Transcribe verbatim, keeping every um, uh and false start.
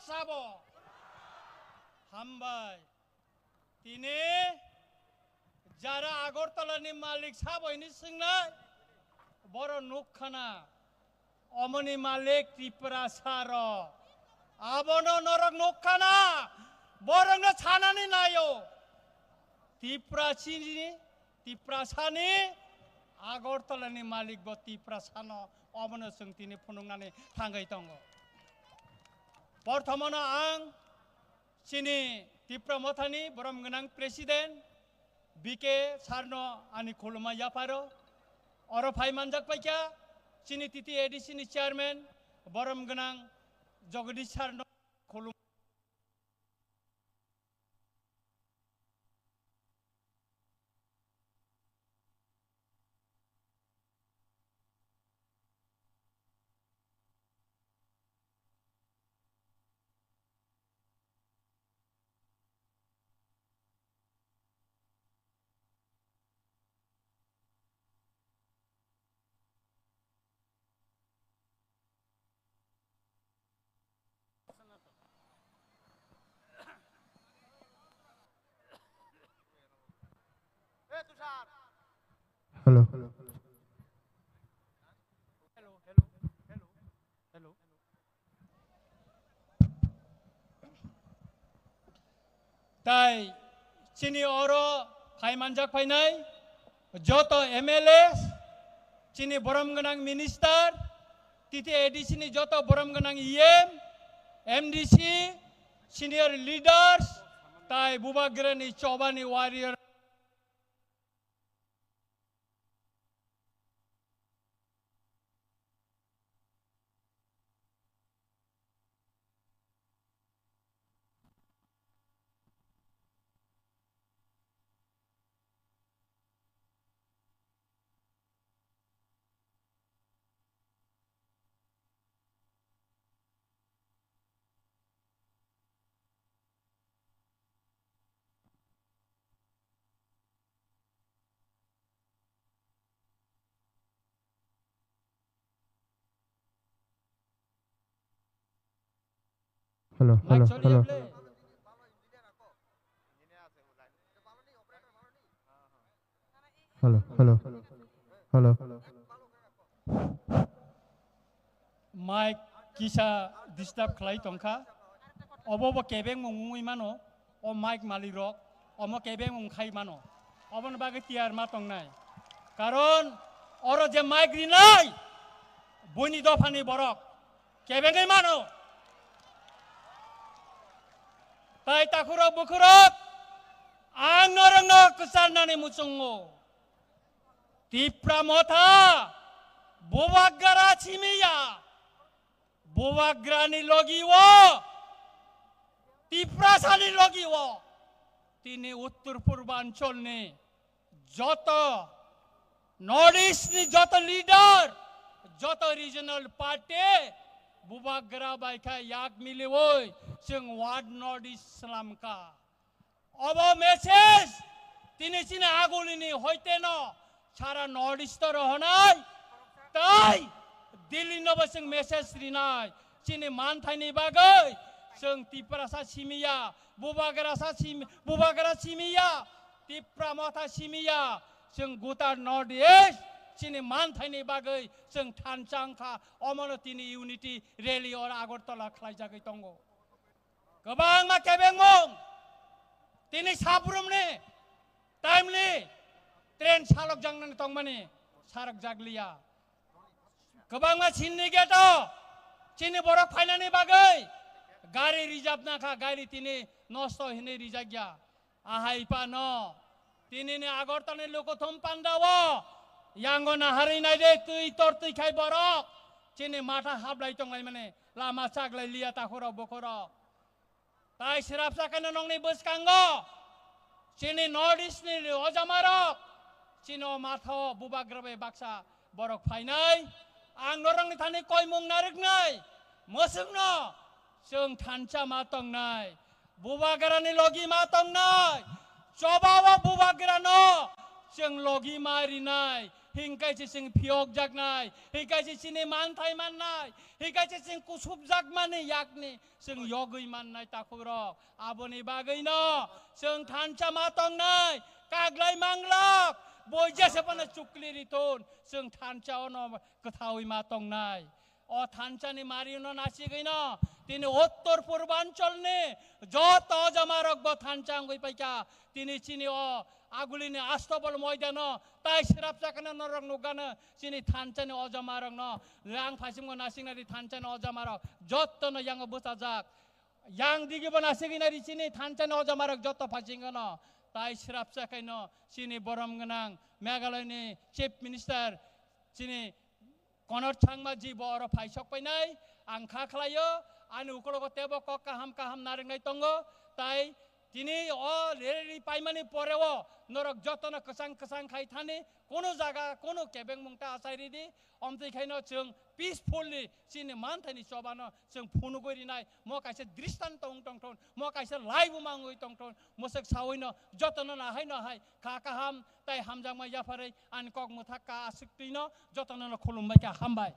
Sabo. Hambai. Tini jara Agartala ni malik sabo hini swngnai. Boro nukkhana. Omoni malik Tiprasa ro. Abono norok nukkhana. Borokno sanani nayo. Tiprasini, Tiprasani Agartala ni malik bo Tiprasano omono chwng tini phunuknani thangwi tongo. Porthomono ang chini Tipra Mothani borom gwnang President B K Sarno ani khuluma yapharo. Oro phai manjak paikha chini T T A D C ni Chairman borom gwnang Jagadish Sarno khulum Hello. Tai chini oro phai manjak phainai joto M L A, chini borom gwnang minister, T T A D C ni joto borom gwnang E M, M D C, senior leaders, tai Bubagrani chobani warrior. Hello, hello, hello. Hello, hello, hello. Mic kisa disturb khlai tongkha. Obo bo kebeng mung wngwi mano. O mic malik rok omo kebeng wng khai mano. Oboni bagwi tiyar ma tongnai. Karon oro je mic rinai buini dophani borok kebengwi mano. Tai takhurok bukhurok ang norokno kwcharnani muchungo. Tipra Motha Bubagra simiya. Bubagrani logi o, Tiprasani logi o, tini Uttor Purbanchal ni joto North East ni joto leader, joto regional party Bubagra bai khe yak miliwi chwng One North East slamkha. Obo message tini chini agulini hoiteno sara North East o rohonai, tai Delhi no bo chwng message rinai. Chini manthaini bagwi chwng Tiprasa simiya, Bubagrasa simi, Bubagra simiya, Tipra Motha simiya, chwng gutar North East chini manthaini bagwi chwng thansa wngkha. Omono tini unity rally oro Agartala khlaijagwi tongo. Kwbangma kebengmung tini sabrumni timely train salokjaknani tongmani sarokjakliya. Kwbangma syndicate-o chini borok phainani bagwi gari reserve nakha, gari tini nosto hinwi rijakya. Ahai phano tinini Agartalani lukuthum pandao yango naharwi naide twi tor twi khai borok chini matha hablai tonglaimani lama chaglai liya takhurok bukhurok. Tai srapsa kheno nongni bwskango chini North East ni ojamarok chini o matha o Bubagra bai baksa borok phainai. Ang norokni thani koimung narwknai, mwswkno chwng thansa ma tongnai, Bubagrani logi ma tongnai, choba o Bubagrano chwng logi ma rinai. Hinkhe se chwng phiyokjaknai, hinkhe se chini manthai mannai, hinkhe se chwng kusupjakmani yakni chwng yogwi mannai takhukrok. Aboni bagwino chwng thansa ma tongnai, kaglai manglok, boija se phano chukli riton, chwng thansa ono kwthawi ma tongnai. O thansani marino nasigwino tini uttor purbancholni joto jamarokbo thansa wngwi paikha. Tini chini o agulini Astobol moidano tai srapsa kheno norok nukgano chini thansani o jamarokno. Yang phaisingo nasiknari thansani o jamarok jottono yango bwchajak. Yang digibo nasigwinari chini thansani o jamarok jotto phaisingono. Tai srapsa khaino chini borom gwnang Meghalayani Chief Minister chini Konor Sangma ji bo oro phai sok painai, ang kha khlaio, ani ukologo tebo kok kaham kaham narwknai tongo, tai tini o rally paimani poreo norok jotono kwchang kwchang khai thani, kono jaga, kono kebengmung ta achai ridi, omtwi khaino chwng peacefully chini manthaini chobano chwng phunugwi rinai, mo kaisa dristanto wng tongthon, mo kaisa laibuma wngwi tongthon, mwswk sawino jotono nahai nahai kha kaham tai hamjakma yapharwi ani kok mwthak ka aswk twino jotono no khulumbai kha, hambai.